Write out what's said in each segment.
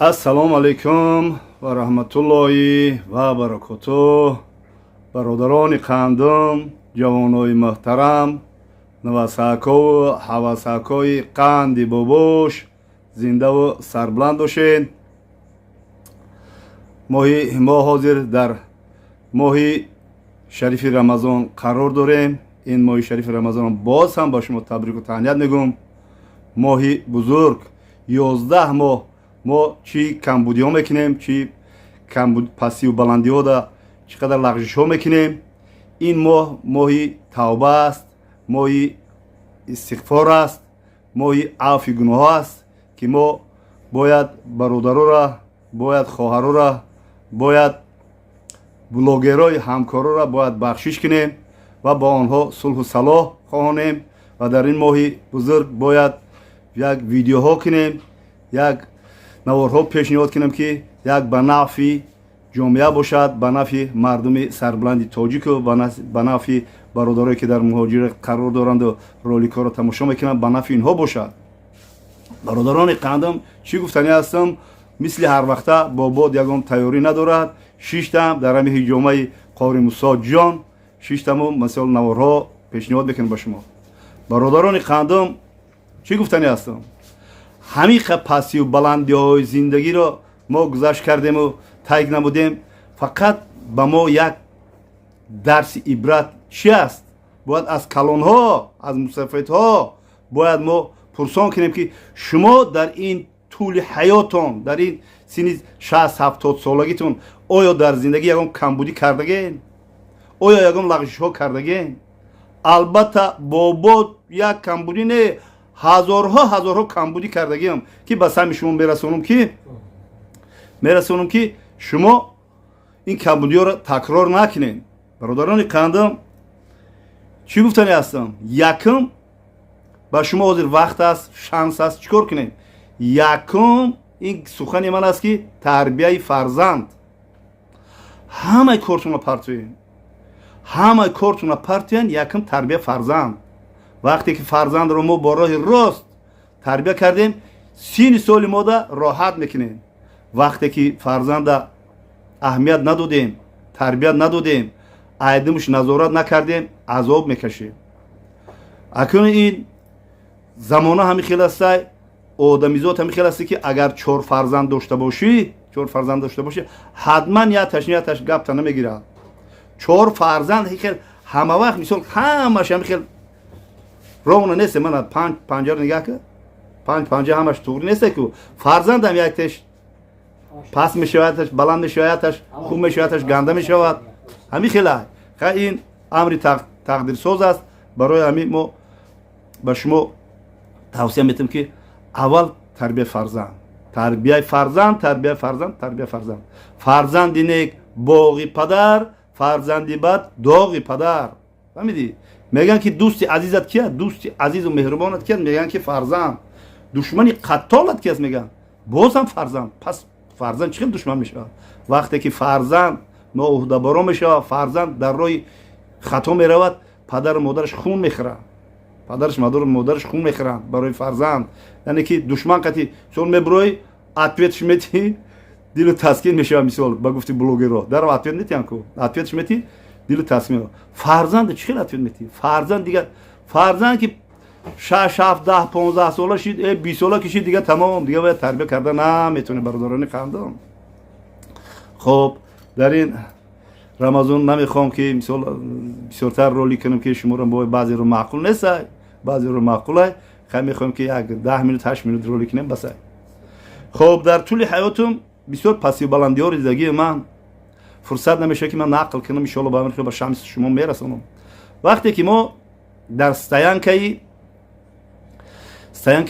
Ассалому алайкум ва раҳматуллоҳи ва баракоту, бародарони қандум, ҷавонои муҳтарам, навасакову ҳавасакои қанди бобош, зиндаву сарбуланд бошед. Моҳи мо ҳозир дар моҳи шарифи Рамазон қарор дорем. Ин моҳи шарифи Рамазон боз ҳам ба шумо табрику таҳният мегӯм. Моҳи бузург, 11 моҳ мо чӣ камбудиҳо мекунем, чӣ пастию баландиҳода чӣ қадар лағжишҳо мекунем. Ин моҳ моҳи тавба аст, моҳи истиғфор аст, моҳи афви гуноҳ аст, ки мо бояд бародарора, бояд хоҳарора, бояд блогерои ҳамкорора бояд бахшиш кунем ва бо онҳо сулҳу салоҳ хоҳонем. Ва дар ин моҳи бузург бояд як видеоҳо кунем, як наворҳо пешниҳод кунем, ки як ба нафъи ҷомеа бошад, ба нафъи мардуми сарбуланди тоҷику ба нафъи бародарое, ки дар муҳоҷират қарор доранду роликҳоро тамошо мекунанд, ба нафъи инҳо бошад. Бародарони қандам, чӣ гуфтанӣ ҳастам? Мисли ҳарвақта бобод ягон тайёрӣ надорад. Шиштам дар ҳами ҳиҷомаи қори Мусо ҷон шиштаму мисол наворҳо пешниҳод мекунам ба шумо. Бародарони қандум, чӣ гуфтанӣ ҳастам? Ҳамиқа пастию баландиҳои зиндагиро мо гузашт кардему тай намудем. Фақат ба мо як дарси ибрат чи аст? Бояд аз калонҳо, аз мусафедҳо бояд мо пурсон кунем, ки шумо дар ин тӯли ҳаётон, дар ин синни 60-70 солагитон, оё дар зиндагӣ ягон камбудӣ кардаген? Оё ягон лағжишҳо кардаген? Албатта, бобод як камбудӣ не, ҳазорҳо, ҳазорҳо камбудӣ кардагиам, ки ба сами шумо мерасонам, ки шумо ин камбудиҳоро такрор накунед. Бародарони қандам, чӣ гуфтани ҳастам? Якум, ба шумо ҳозир вақт аст, шанс аст, чӣ кор кунед? Якум, ин сухани ман аст, ки тарбияи фарзанд. Ҳамаи кортонро партоед, ҳамаи кортонро партоянд, якум тарбия фарзанд. Вақте ки фарзандро мо бо роҳи рост тарбия кардем, сини соли мода роҳат мекунем. Вақте ки фарзанда аҳамият надодем, тарбият надодем, айдимуш назорат накардем, азоб мекашем. Акнун ин замона ҳами хел астай, одамизод ҳами хел асте, ки агар чор фарзанд дошта бошӣ, чор фарзанд дошта бошӣ, ҳатман яташ яташ гапта намегирад. Чор фарзанд хел ҳама вақт, мисол, ҳамаш ҳами хел ровно нест. Мана панҷ панҷаро нигаҳ кар, панҷ панҷа ҳамаш туғри несте ку. Фарзандам яктеш паст мешавад, яташ баланд мешавад, яташ хуб мешавад, яташ ганда мешавад. Ҳами хела ха ин амри тақдирсоз аст. Барои ҳамин мо ба шумо тавсия метавем, ки аввал тарбияи фарзанд, тарбияи фарзанд, тарбияи фарзанд, тарбияи фарзанд. Фарзанди нек боғи падар, фарзанди бад доғи падар. Фаҳмидӣ? Мегӯянд, ки дӯсти азизат кия? Дӯсти азизу меҳрубонат кия? Мегӯянд, ки фарзанд. Душмани қаттолат ки аст? Мегӯянд, боз ҳам фарзанд. Пас фарзанд чӣ хел душман мешавад? Вақте ки фарзанд ноуҳдабаро мешавад, фарзанд дар роҳи хато меравад, падару модараш хун мехӯранд, падараш модараш хун мехӯранд барои фарзанд. Яъне ки душман қати мисол мебурои, ответ ш метиҳӣ, дилу таскин мешавад. Мисол, ба гуфти блогеро даро ответ метиҳанд ку, ответ ш метиҳӣ, дилу таскин мешавад. Фарзанд чӣ хел ответ метиҳӣ? Фарзанд дигар, фарзанд ки 6, 7, 10, 15 сола шид, 20 сола кишид, дига тамом, дига бояд тарбия карда наметавонӣ. Бародарони қандон, хоб, дар ин Рамазон намехоҳам, ки мисол бисёртар ролик кунам, ки шуморо баъзеро маъқул нестай, баъзеро маъқулай. Хай, мехоҳем, ки як 10 минут, 8 минут ролик кунем, басай. Хоб, дар тӯли ҳаётум бисёр пастию баландиҳоро дидагии ман, фурсат намешавад, ки ман нақл кунам. Иншоалло, ба амри ба шамси шумо мерасонам. Вақте ки мо дар стоянкаи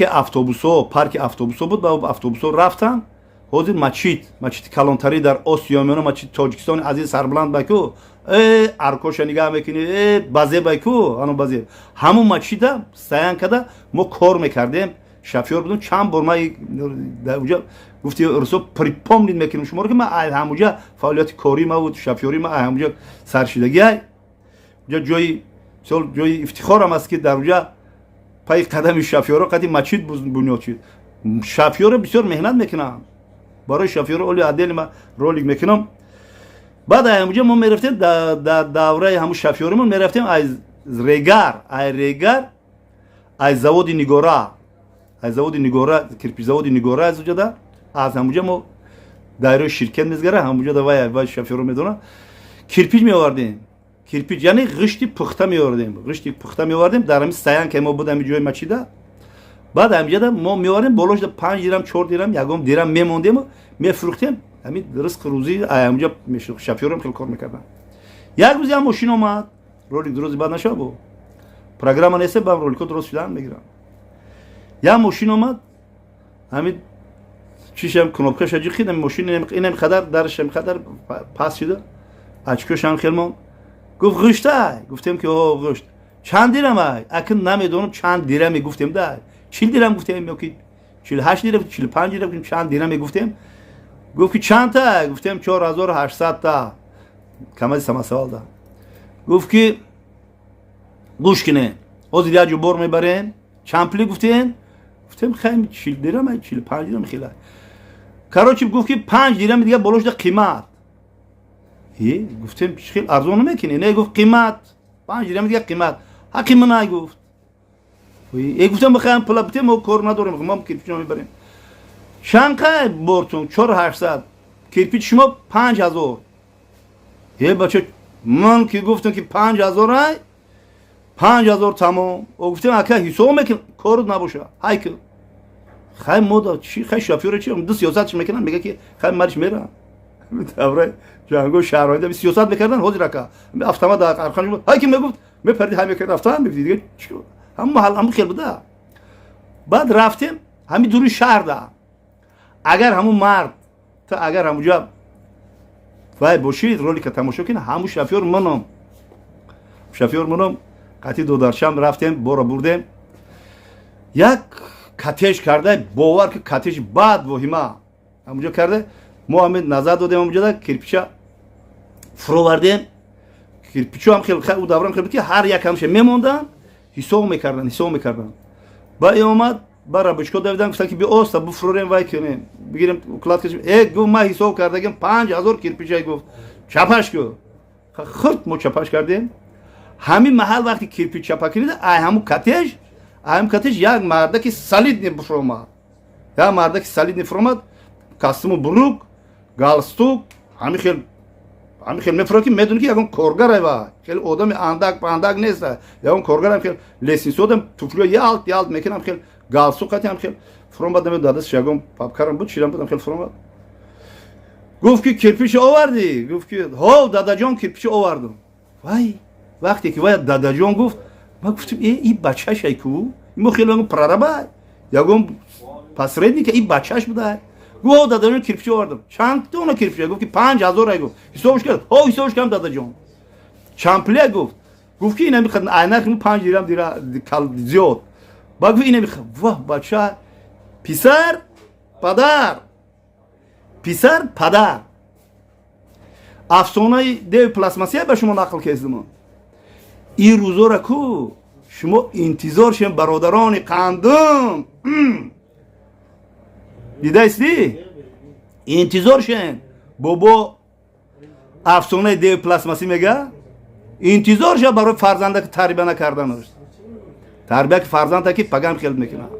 автобусҳо, парки автобусҳо буд, ба автобусҳо рафтам. Ҳозир мачид, мачиди калонтарӣ дар Осиё Миёна, мачиди Тоҷикистони азиз сарбуланд байку, э аркоша нигаҳ мекунӣ, э базе байку, ано базе, ҳамун мачида стоянкада мо кор мекардем, шофёр будем. Чанд бор ма уҷа гуфти русо припомнить мекунем шуморо, ки ма ҳамуҷа фаъолияти кории ма буд, шофёри ма ҳамуҷа саршидагиай. Уҷа ҷои, мисол, ҷои ифтихорам аст, ки дар уҷа пайи қадами шофёро қади мачид бунёд шуд. Шофёро бисёр меҳнат мекунанд. Барои шофёро оли отдельно ма ролик мекунам. Баъд ҳамуҷа мо мерафтем, дар давраи ҳамун шофёримон мерафтем аз Регар, ай Регар, аз заводи Нигора, аз заводи Нигора, кирпичзаводи Нигора. Аз уҷада, аз ҳамуҷа мо дайрои ширкат мезгара, ҳамуҷа да вай шофёро медонад, кирпич меовардем. Кирпич, яъне ғишти пухта меовардем, ғишти пухта меовардем. Дар ҳамин стоянка мо буд, ҳамин ҷои мачида. Баъд ҳамиҷада мо меовардем, болошда 5 дирам, 4 дирам, ягон дирам мемондему мефурӯхтем. Ҳамин ризқи рӯзӣ ҳамуҷа мешуд. Шофёрам хеле кор мекардам. Як рӯз як мошин омад. Ролик дурози бад нашава, бо программа неста, ба ролико дуроз шудан мегирам. Як мошин омад, ҳамин чишам, кнопкаша ҷиқид, мошин инам қадар, дарашам қадар пас шуда, очкошам хел монд. Гуфт: «Ғиштай?» Гуфтем ки о, ғишт чанд дирам ай? Акн намедонам чанд дираме гуфтем, да 40 дирам гуфтем ёки 48 дирам, 45 дирам, чанд дираме гуфтем. Гуфт ки чанд та? Гуфтем 4800 та камази самосвал да. Гуфт ки гӯш кине, ҳозир як ҷо бор мебарем. Чанд пулӣ гуфтем? Гуфтем хай, 40 дирам, 45 дирам хела. Короче, гуфт ки 5 дирами дига боло шуда, қимат. Гуфтем хел арзон намекунӣ? Не, гуфт, қимат, 5 дирами дига қимат, ҳаққи ман, гуфт. Гуфтам бихоям пула битем, мо кор надорем, мо кирпичо мебарем. Чанд қай бортун? 4800. Кирпич шумо 5000. Е, бача, ман ки гуфтам ки 5000 ай, 5000, тамом. О, гуфтем, ака, ҳисоб мекун, корут набоша, ҳай ки хай мода чи, хай шофёра чи ду сиёсатш мекунам, мега ки хай мариш мерам. Давраи ҷанго шаҳрванди сиёсат мекардан. Ҳозир ака автомат архан, ҳай ки мегуфт, мепарди, ҳай мекард, автомат мегуфт, дига ҳама маҳал ҳамун хел буда. Баъд рафтем ҳамин дури шаҳрда. Агар ҳамун мард та, агар ҳамуҷа вай бошид, ролика тамошо кунед, ҳамун шофёр манам, шофёр манам. Қатъи додаршам рафтем, бора бурдем. Як кортеж карда, бовар ки, кортеж баъд воҳима ҳамуҷо карда. Мо ҳамин назар додем, ҳамуҷода кирпича фуровардем. Кирпичо ҳам хел, ӯ даврам хел буд ки ҳар як ҳамша мемонданд, ҳисоб мекарданд, ҳисоб мекарданд. Ба и омад, ба рабочко давидан, гуфтанд ки биоста буфурорем, вай кунем, бигирем, укладка. Э, гуфт, ман ҳисоб кардагим, 5000 кирпича. Гуфт: «Чапаш ку». Хурд мо чапаш кардем. Ҳамин маҳал вақти кирпич чапа кинида, ай ҳамун кортеж, ай ҳамун кортеж як мардаки солидный буфуромад, як мардаки солидный фуромад, костюму брюк, галстук, ҳамин хел, ҳамин хел мефурад ки медони ки ягон коргар, вай хеле одами андак пандак нест, ягон коргар. Хел лестницодам туфлио ялт ялт мекунам, хел галстук қатиам хел фуромад. Намедонам, дадасташ ягон папкарам буд, чирам будам, хел фуромад. Гуфт ки кирпичи овардӣ? Гуфт ки ҳо, дадаҷон, кирпичи овардам. Вай вақте ки вай дадаҷон гуфт, ма гуфтам: «Э, и бачашай ку, мо хеле прорабай, ягон посредника, и бачаш будай». Гуфт: «Ҳо, дадаҷон, кирпичи овардам». Чанд дона кирпича? Гуфт ки 5000. Ай, гуфт, ҳисобш кард. Ҳо, ҳисобш кардам, дадаҷон. Чанд пулия? Гуфт. Гуфт ки инами айнак 5 дирам зиёд. Ба гуфт инами. Воҳ, бача, писар падар, писар падар. Афсонаи деви пластмассия ба шумо нақл кардам. Ин рӯзора ку шумо интизор шем, бародарони қандум, дидаистӣ, интизор шем. Бобо афсонаи деви пластмассӣ мега, интизор ша барои фарзанда ки тарбия накарданаш, тарбия ки фарзанда ки пагам хел мекунад.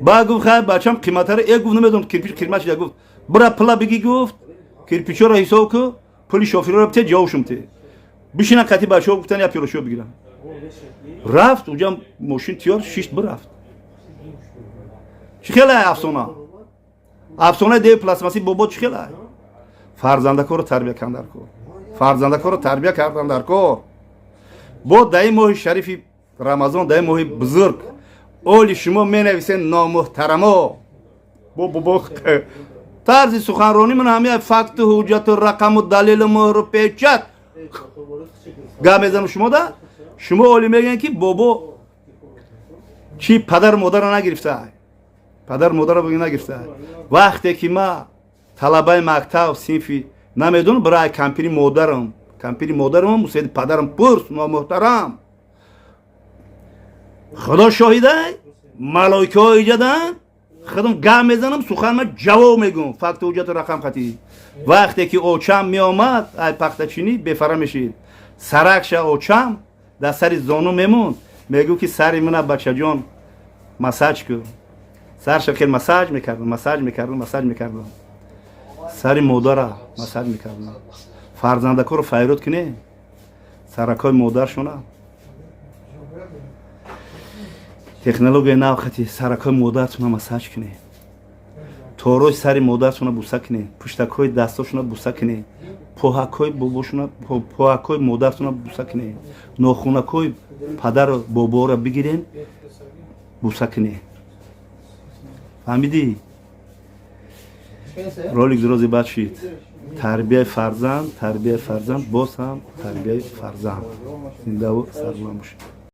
Ба гуфт: «Хай, бачам, қиматаро». Э, гуфт, намедонам, кирпич қимат шуда. Гуфт: «Бира, пула биги». Гуфт: «Кирпичоро ҳисоб ку, пули шофирро бите, ҷавшум те бишина». Қати бачаҳо гуфтан я пирошо бигирам. Рафт уҷа, мошин тиёр шишт, бирафт. Чӣ хелай афсона, афсонаи деви пластмассӣ, бобо, чӣ хелай? Фарзандакоро тарбия кардан дар кор, фарзандакоро тарбия кардан дар кор. Бо даи моҳи шарифи Рамазон, даи моҳи бузург, оли шумо менависен, номуҳтарамо. Бо бобо тарзи суханронӣ ман ҳамия факту ҳуҷҷату рақаму далелу муҳру печат гап мезанам. Шумо да, шумо оли мегӯянд ки бобо чӣ падару модарро нагирифта, падару модарро нагирифта. Вақте ки ма талабаи мактаб, синфи намедонам, бирай кампири модарам, кампири модарам, мусаиди падарам пурс. Номуҳтарам, Худо шоҳидай, малоикаҳо иҷаданд. Худам гап мезанам, суханма ҷавоб мегӯм, факту ҳуҷҷату рақам қатӣ. Вақте ки очам меомад ай пахтачинӣ, бефара мешид, саракша очам дар сари зону мемонд, мегӯ ки сари мана, бачаҷон, массаж ку. Сарша хел массаж мекардам, массаж мекардам, массаж мекардам, сари модара массаж мекардам. Фарзандакоро файрод кунем, саракҳои модаршона технологияи нав хати саракҳои модартона массаж кунем, торои сари модартона буса кунем, пуштакҳои дастошона буса кунем, поҳакҳои бобошона, поҳакҳои модартона буса кунем, нохунакҳои падару боборо бигирем, буса кунем. Фаҳмидӣ? Ролик дрози бад шид. Тарбияи фарзанд, тарбияи фарзанд, боз ҳам тарбияи фарзанд. Зиндаву сарбуланд бошед.